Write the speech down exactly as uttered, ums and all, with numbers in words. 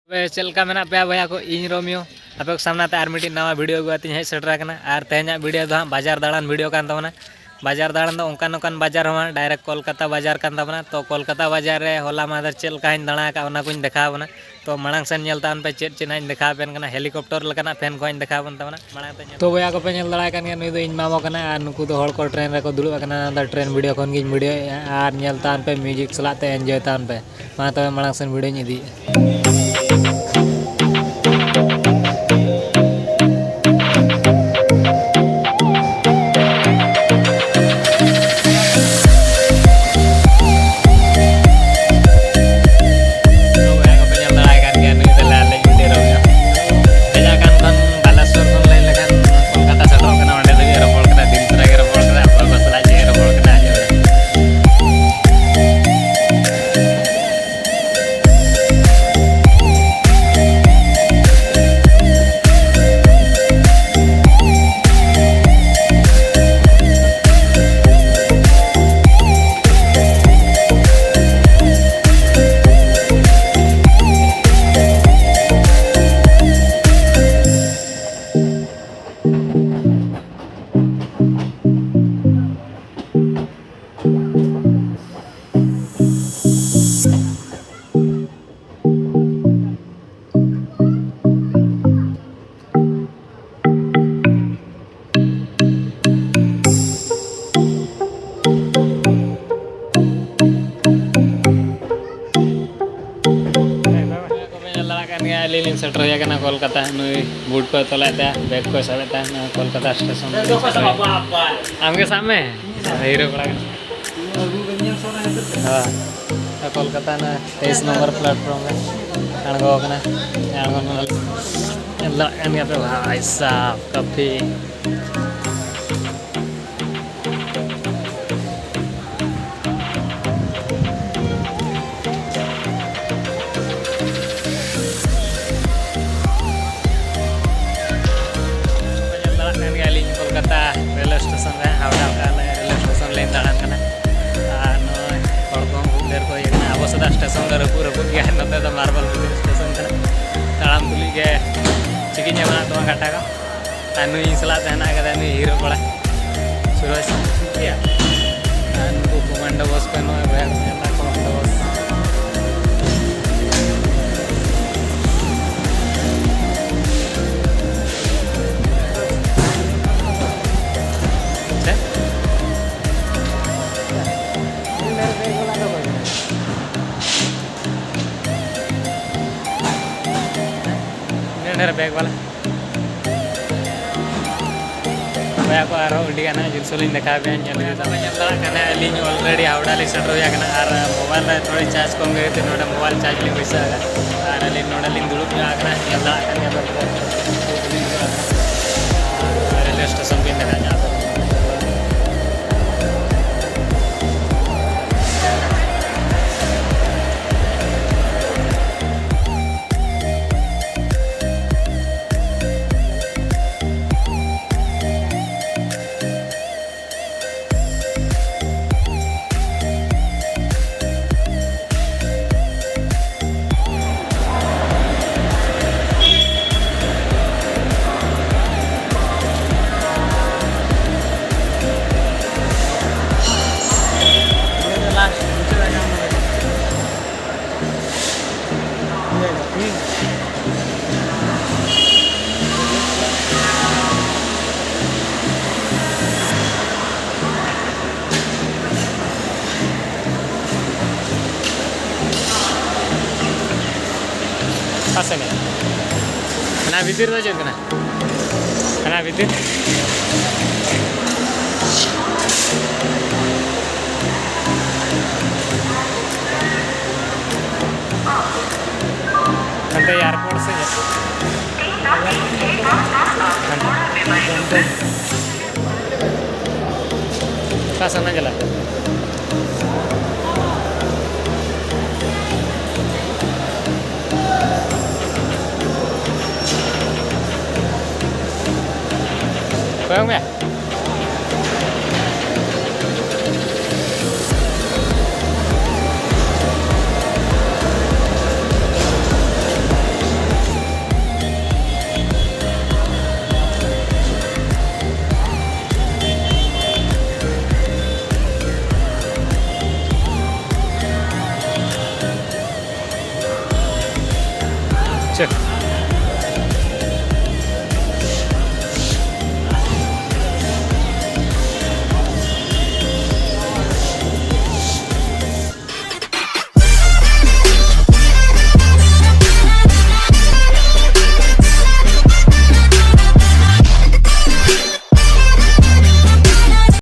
ᱛᱚᱵᱮ ᱪᱮᱫ ᱞᱮᱠᱟ ᱢᱮᱱᱟᱜ ᱯᱮᱭᱟ ᱵᱚᱭᱦᱟ ᱠᱚ? ᱤᱧ ᱨᱳᱢᱤᱭᱳ ᱟᱯᱮ ᱠᱚ ᱥᱟᱢᱱᱟ ᱛᱮ ᱟᱨ ᱢᱤᱫᱴᱤᱡ ᱱᱟᱣᱟ ᱵᱷᱤᱰᱤᱭᱳ ᱟᱹᱜᱩ ᱠᱟᱛᱮᱧ ᱦᱮᱡ ᱥᱮᱴᱮᱨ ᱟᱠᱟᱱᱟ᱾ ᱟᱨ ᱛᱮᱦᱮᱧᱟᱜ ᱵᱷᱤᱰᱤᱭᱳ ᱫᱚ ᱦᱟᱸᱜ ᱵᱟᱡᱟᱨ ᱫᱟᱬᱟᱱ ᱵᱷᱤᱰᱤᱭᱳ ᱠᱟᱱ ᱛᱟᱵᱚᱱᱟ᱾ ᱵᱟᱡᱟᱨ ᱫᱟᱬᱟᱱ ᱫᱚ ᱚᱱᱠᱟᱱ ᱚᱱᱠᱟᱱ ᱵᱟᱡᱟᱨ ᱦᱚᱸ ᱵᱟᱝ, ᱰᱟᱭᱨᱮᱠᱴ ᱠᱳᱞᱠᱟᱛᱟ ᱵᱟᱡᱟᱨ ᱠᱟᱱ ᱛᱟᱵᱚᱱᱟ᱾ ᱛᱚ ᱠᱳᱞᱠᱟᱛᱟ ᱵᱟᱡᱟᱨ ᱨᱮ ᱦᱚᱞᱟ ᱢᱟᱦᱫᱮᱨ ᱪᱮᱫ ᱞᱮᱠᱟᱧ ᱫᱟᱬᱟ ᱟᱠᱟᱫ, ᱚᱱᱟ ᱠᱚᱧ ᱫᱮᱠᱷᱟᱣ ᱟᱵᱚᱱᱟ᱾ ᱛᱚ ᱢᱟᱲᱟᱝ ᱥᱮᱱ ᱧᱮᱞ ᱛᱟᱵᱚᱱ ᱯᱮ, ᱪᱮᱫ ᱪᱮᱫ ᱦᱟᱸᱜ ᱤᱧ ᱫᱮᱠᱷᱟᱣ ᱟᱯᱮᱱ ᱠᱟᱱᱟ᱾ ᱦᱮᱞᱤᱠᱚᱯᱴᱚᱨ ᱞᱮᱠᱟᱱᱟᱜ ᱯᱷᱮᱱ ᱠᱚᱦᱚᱸ ᱤᱧ ᱫᱮᱠᱷᱟᱣ ᱟᱵᱚᱱ ᱛᱟᱵᱚᱱᱟ᱾ ᱢᱟᱲᱟᱝ ᱛᱮ ᱧᱮᱞ ᱛᱚ ᱵᱚᱭᱦᱟ ᱠᱚᱯᱮ ᱧᱮᱞ ᱫᱟᱲᱮᱭᱟᱜ ᱠᱟᱱ ᱜᱮᱭᱟ, ᱱᱩᱭ ᱫᱚ ᱤᱧ ᱢᱟᱢᱚ ᱠᱟᱱᱟᱭ ᱟᱨ ᱱᱩᱠᱩ ᱫᱚ ᱦᱚᱲ ᱠᱚ ᱴᱨᱮᱱ ᱨᱮᱠᱚ ᱫᱩᱲᱩᱵ ᱟᱠᱟᱱᱟ᱾ ᱚᱱᱟ ᱫᱚ ᱴᱨᱮᱱ ᱵᱷᱤᱰᱤᱭᱳ ᱠᱷᱚᱱ ᱜᱤᱧ ᱵᱷᱤᱰᱤᱭᱳᱭᱮᱫᱼᱟ ᱟᱨ ᱧᱮᱞ ᱛᱟᱵᱚᱱ ᱯᱮ, ᱢᱤᱭᱩᱡᱤᱠ ᱥᱟᱞᱟᱜ ᱛᱮ ᱮᱱᱡᱚᱭ ᱛᱟᱵᱚᱱ ᱯᱮ᱾ ᱢᱟ ᱛᱚᱵᱮ ᱢᱟᱲᱟᱝ ᱥᱮᱱ ᱵᱷᱤᱰᱤᱭᱳᱧ ᱤᱫᱤᱭᱮᱫᱼᱟ᱾ ᱛᱚ ᱵᱚᱭᱦᱟ ᱠᱚᱯᱮ ᱧᱮᱞ ᱫᱟᱲᱮᱭᱟᱜ ᱠᱟᱱ ᱜᱮᱭᱟ, ᱱᱩᱭ ᱫᱚ ᱞᱟᱞ ᱞᱟᱹᱜᱤᱫ ᱛᱮ ᱨᱚᱝ ᱦᱮᱡ ᱟᱠᱟᱱ ᱠᱷᱟᱱ ᱵᱟᱞᱮᱥᱚᱨ ᱠᱷᱚᱱ ᱞᱟᱹᱭ ᱞᱮᱠᱷᱟᱱ ᱠᱳᱞᱠᱟᱛᱟ ᱥᱮᱴᱮᱨᱚᱜ ᱠᱟᱱᱟ, ᱚᱸᱰᱮ ᱫᱷᱟᱹᱵᱤᱡ ᱨᱚᱯᱚᱲ ᱠᱟᱱᱟ, ᱫᱤᱱ ᱥᱟᱨᱟ ᱜᱮ ᱨᱚᱯᱚᱲ ᱠᱟᱱᱟ, ᱚᱠᱚᱭ ᱠᱚ ᱥᱟᱞᱟᱜ ᱪᱮᱫ ᱮ ᱨᱚᱯᱚᱲ ᱠᱟᱱᱟ, ᱟᱸᱡᱚᱢ ᱢᱮ᱾ ᱠᱚᱯᱮ ᱧᱮᱞ ᱫᱟᱲᱮᱭᱟᱜ ᱠᱟᱱ ᱜᱮᱭᱟ, ᱟᱹᱞᱤᱧ ᱞᱤᱧ ᱥᱮᱴᱮᱨ ᱦᱮᱡ ᱟᱠᱟᱱᱟ ᱠᱳᱞᱠᱟᱛᱟ᱾ ᱱᱩᱭ ᱵᱩᱴ ᱠᱚᱭ ᱛᱚᱞᱮᱫ ᱛᱟᱭᱟ, ᱵᱮᱜᱽ ᱠᱚᱭ ᱥᱟᱵᱮᱫ ᱛᱟᱭᱟ, ᱱᱚᱣᱟ ᱠᱳᱞᱠᱟᱛᱟ ᱥᱴᱮᱥᱚᱱ ᱨᱮ᱾ ᱟᱢᱜᱮ ᱥᱟᱵ ᱢᱮ, ᱦᱤᱨᱳ ᱠᱚᱲᱟ ᱠᱟᱱᱟ᱾ ᱦᱳᱭ, ᱠᱳᱞᱠᱟᱛᱟ ᱨᱮᱱᱟᱜ ᱛᱮᱭᱤᱥ ᱱᱚᱢᱵᱚᱨ ᱯᱞᱟᱴᱯᱷᱨᱚᱢ ᱨᱮ ᱟᱬᱜᱚ ᱟᱠᱟᱱᱟ᱾ ᱟᱬᱜᱚ ᱱᱟᱞᱮ᱾ ᱧᱮᱞ ᱫᱟᱲᱮᱭᱟᱜ ᱠᱟᱱ ᱜᱮᱭᱟ ᱯᱮ, ᱵᱷᱟᱭ ᱥᱟᱵ, ᱠᱟᱯᱷᱤ᱾ ᱧᱮᱞ ᱫᱟᱲᱮᱭᱟᱜ ᱠᱟᱱ ᱜᱮᱭᱟᱞᱤᱧ ᱠᱳᱞᱠᱟᱛᱟ ᱨᱮᱞᱣᱮ ᱥᱴᱮᱥᱚᱱ ᱨᱮ, ᱦᱟᱣᱲᱟ ᱚᱠᱟ ᱨᱮᱞᱣᱮ ᱥᱴᱮᱥᱚᱱ ᱞᱤᱧ ᱫᱟᱬᱟᱱ ᱠᱟᱱᱟ᱾ ᱟᱨ ᱱᱚᱜᱼᱚᱭ ᱦᱚᱲ ᱠᱚᱦᱚᱸ ᱠᱷᱩᱵ ᱰᱷᱮᱨ ᱠᱚ ᱤᱭᱟᱹᱜ ᱠᱟᱱᱟ᱾ ᱟᱵᱚ ᱥᱮᱫᱟᱜ ᱥᱴᱮᱥᱚᱱ ᱫᱚ ᱨᱟᱹᱯᱩᱫ ᱨᱟᱹᱯᱩᱫ ᱜᱮᱭᱟ, ᱱᱚᱛᱮ ᱫᱚ ᱢᱟᱨᱵᱚᱞ ᱥᱴᱮᱥᱚᱱ ᱠᱟᱱᱟ᱾ ᱤᱧ ᱮᱢᱟᱜ ᱛᱟᱢᱟ ᱠᱟᱴᱟ ᱠᱚ᱾ ᱟᱨ ᱱᱩᱭ ᱤᱧ ᱥᱟᱞᱟᱜ ᱛᱮ ᱦᱮᱱᱟᱜ ᱟᱠᱟᱫᱟ, ᱱᱩᱭ ᱦᱤᱨᱳ ᱠᱚᱲᱟ ᱥᱩᱨᱚᱡᱽ᱾ ᱴᱷᱤᱠ ᱜᱮᱭᱟ᱾ ᱟᱨ ᱱᱩᱠᱩ ᱠᱚᱢᱟᱱᱰᱳ ᱵᱚᱥ ᱠᱚ, ᱱᱚᱜᱼᱚᱭ ᱵᱚᱭᱦᱟ ᱠᱚ ᱧᱮᱞ ᱫᱟ, ᱠᱚᱢᱟᱱᱰᱳ ᱵᱚᱥ᱾ ᱰᱷᱮᱨ ᱰᱷᱮᱨ ᱵᱮᱜᱽ ᱵᱟᱞᱟ᱾ ᱵᱚᱭᱦᱟ ᱠᱚ, ᱟᱨᱦᱚᱸ ᱟᱹᱰᱤ ᱜᱟᱱ ᱦᱟᱸᱜ ᱡᱤᱱᱤᱥ ᱞᱤᱧ ᱫᱮᱠᱷᱟᱣ ᱯᱮᱭᱟ, ᱧᱮᱞ ᱦᱩᱭᱩᱜ ᱛᱟᱵᱚᱱᱟ᱾ ᱧᱮᱞ ᱫᱟᱲᱮᱭᱟᱜ ᱠᱟᱱᱟ, ᱟᱹᱞᱤᱧ already ᱦᱟᱣᱲᱟ ᱞᱤᱧ ᱥᱮᱴᱮᱨ ᱦᱩᱭ ᱟᱠᱟᱱᱟ ᱟᱨ ᱢᱳᱵᱟᱭᱤᱞ ᱨᱮ ᱛᱷᱚᱲᱟ ᱪᱟᱨᱡᱽ ᱠᱚᱢ ᱜᱮ ᱠᱷᱟᱹᱛᱤᱨ ᱱᱚᱰᱮ ᱢᱳᱵᱟᱭᱤᱞ ᱪᱟᱨᱡᱽ ᱞᱤᱧ ᱵᱟᱹᱭᱥᱟᱹᱣ ᱟᱠᱟᱫᱟ᱾ ᱟᱨ ᱟᱹᱞᱤᱧ ᱱᱚᱰᱮ ᱞᱤᱧ ᱫᱩᱲᱩᱵ ᱧᱚᱜ ᱟᱠᱟᱱᱟ, ᱧᱮᱞ ᱫᱟᱲᱮᱭᱟᱜ ᱠᱟᱱ ᱜᱮᱭᱟ ᱯᱮ᱾ ᱨᱮᱞᱣᱮ ᱥᱴᱮᱥᱚᱱ ᱵᱤᱱ ᱫᱮᱠᱷᱟᱣ ᱧᱚᱜ ᱟᱠᱟᱫᱟ᱾ ᱚᱠᱟ ᱥᱮᱱ ᱦᱮᱡ? ᱚᱱᱟ ᱵᱷᱤᱛᱤᱨ ᱫᱚ ᱪᱮᱫ ᱠᱟᱱᱟ? ᱚᱱᱟ ᱵᱷᱤᱛᱤᱨ? ᱦᱟᱱᱛᱮ ᱮᱭᱟᱨᱯᱳᱨᱴ ᱥᱮᱫ᱾ ᱚᱠᱟ ᱥᱮᱱ ᱞᱟᱝ ᱪᱟᱞᱟᱜᱼᱟ? ᱠᱚᱭᱚᱜ ᱢᱮ᱾ Check.